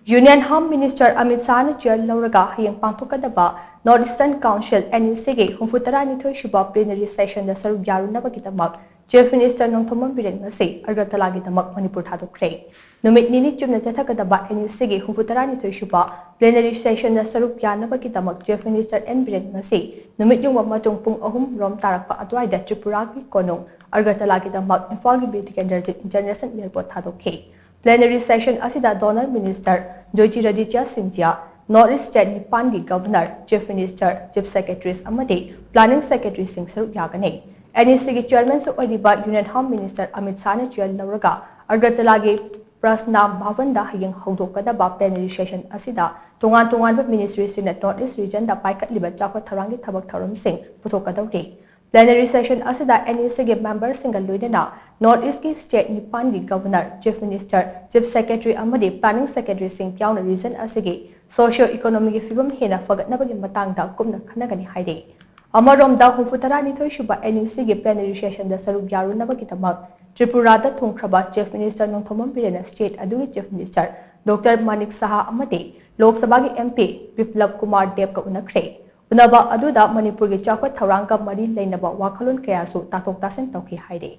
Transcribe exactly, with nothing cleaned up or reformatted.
Union Home Minister Amit Shahꯅ chair ꯂꯧꯔꯒ ꯍꯌꯦꯡ ꯄꯥꯡꯊꯣꯛꯀꯗꯕ North Eastern Council NECꯒꯤ ꯍꯨꯝꯐꯨ ꯇꯔꯥꯅꯤꯊꯣꯏ ꯁꯨꯕ plenary sessionꯗ ꯁꯔꯨꯛ ꯌꯥꯔꯨꯅꯕꯒꯤꯗꯃꯛ Chief Minister ꯅꯣꯡꯊꯣꯝꯕꯝ ꯕꯤꯔꯦꯟ ꯉꯁꯤ ꯑꯒꯔꯇꯂꯥꯒꯤꯗꯃꯛ ꯃꯅꯤꯄꯨꯔ ꯊꯥꯗꯣꯛꯈ꯭ꯔꯦ꯫ ꯅꯨꯃꯤꯠ ꯅꯤꯅꯤ ꯆꯨꯞꯅ ꯆꯠꯊꯒꯗꯕ NECꯒꯤ ꯍꯨꯝꯐꯨ ꯇꯔꯥꯅꯤꯊꯣꯏ ꯁꯨꯕ plenary sessionꯗ ꯁꯔꯨꯛ ꯌꯥꯅꯕꯒꯤꯗꯃꯛ Chief Minister N ꯕꯤꯔꯦꯟ ꯉꯁꯤ ꯅꯨꯃꯤꯠ ꯌꯨꯡꯕ ꯃꯇꯨꯡ ꯄꯨꯡ ꯑꯍꯨꯝ ꯔꯣꯝ ꯇꯥꯔꯛꯄ ꯑꯗꯨꯋꯥꯏꯗ ꯇ꯭ꯔꯤꯄꯨꯔꯥꯒꯤ ꯀꯣꯅꯨꯡ ꯑꯒꯔꯇꯂꯥꯒꯤꯗꯃꯛ ꯏꯝꯐꯥꯜꯒꯤ ꯕꯤꯔ ꯇꯤꯀꯦꯟꯗ꯭ꯔꯖꯤꯠ International Airport ꯊꯥꯗꯣꯛꯈꯤ꯫ Plenary session ꯑꯁꯤꯗ Donor Minister ꯖꯣꯏꯇꯤꯔꯥꯗꯤꯇ꯭ꯌ Scindia, North East State ꯅꯤꯄꯥꯟꯒꯤ Governor, Chief Minister, Chief Secretaries ꯑꯃꯗꯤ Planning Secretaryꯁꯤꯡ ꯁꯔꯨꯛ ꯌꯥꯒꯅꯤ꯫ NECꯒꯤ Chairmanꯁꯨ ꯑꯣꯏꯔꯤꯕ Union Home Minister Amit ꯁꯥꯍꯅ chair ꯂꯧꯔꯒ ꯑꯒꯔꯇꯂꯥꯒꯤ ꯄ꯭ꯔꯁꯅꯥ ꯚꯕꯟꯗ ꯍꯌꯦꯡ ꯍꯧꯗꯣꯛꯀꯗꯕ plenary session ꯑꯁꯤꯗ ꯇꯣꯉꯥꯟ ꯇꯣꯉꯥꯟꯕ ministryꯁꯤꯡꯅ North East regionꯗ ꯄꯥꯏꯈꯠꯂꯤꯕ ꯆꯥꯎꯈꯠ ꯊꯧꯔꯥꯡꯒꯤ ꯊꯕꯛ ꯊꯧꯔꯝꯁꯤꯡ ꯄꯨꯊꯣꯛꯀꯗꯧꯔꯤ꯫ Plenary session ꯑꯁꯤꯗ NECꯒꯤ memberꯁꯤꯡꯒ ꯂꯣꯏꯅꯅ North Eastꯀꯤ state ꯅꯤꯄꯥꯟꯒꯤ Governor, Chief Minister, Chief Secretary ꯑꯃꯗꯤ Planning Secretaryꯁꯤꯡ ꯌꯥꯎꯅ region ꯑꯁꯤꯒꯤ socio economicꯒꯤ ꯐꯤꯕꯝ ꯍꯦꯟꯅ ꯐꯒꯠꯅꯕꯒꯤ ꯃꯇꯥꯡꯗ ꯀꯨꯞꯅ ꯈꯟꯅꯒꯅꯤ ꯍꯥꯏꯔꯤ꯫ ꯑꯃꯔꯣꯝꯗ ꯍꯨꯝꯐꯨ ꯇꯔꯥꯅꯤꯊꯣꯏ ꯁꯨꯕ NECꯒꯤ plenary sessionꯗ ꯁꯔꯨꯛ ꯌꯥꯔꯨꯅꯕꯒꯤꯗꯃꯛ ꯇ꯭ꯔꯤꯄꯨꯔꯥꯗ ꯊꯨꯡꯈ꯭ꯔꯕ Chief Minister ꯅꯣꯡꯊꯣꯝꯕꯝ ꯕꯤꯔꯦꯟꯅ state ꯑꯗꯨꯒꯤ Chief Minister Doctor ꯃꯥꯅꯤꯛ ꯁꯍꯥ ꯑꯃꯗꯤ ꯂꯣꯛ ꯁꯚꯥꯒꯤ MP ꯕꯤꯄ꯭ꯂꯕ ꯀꯨꯃꯥꯔ ꯗꯦꯕꯀ ꯎꯅꯈ꯭ꯔꯦ꯫ ꯎꯅꯕ ꯑꯗꯨꯗ ꯃꯅꯤꯄꯨꯔꯒꯤ ꯆꯥꯎꯈꯠ ꯊꯧꯔꯥꯡꯒ ꯃꯔꯤ ꯂꯩꯅꯕ ꯋꯥꯈꯜꯂꯣꯟ ꯀꯌꯥꯁꯨ ꯇꯥꯊꯣꯛ ꯇꯥꯁꯤꯟ ꯇꯧꯈꯤ ꯍꯥꯏꯔꯤ꯫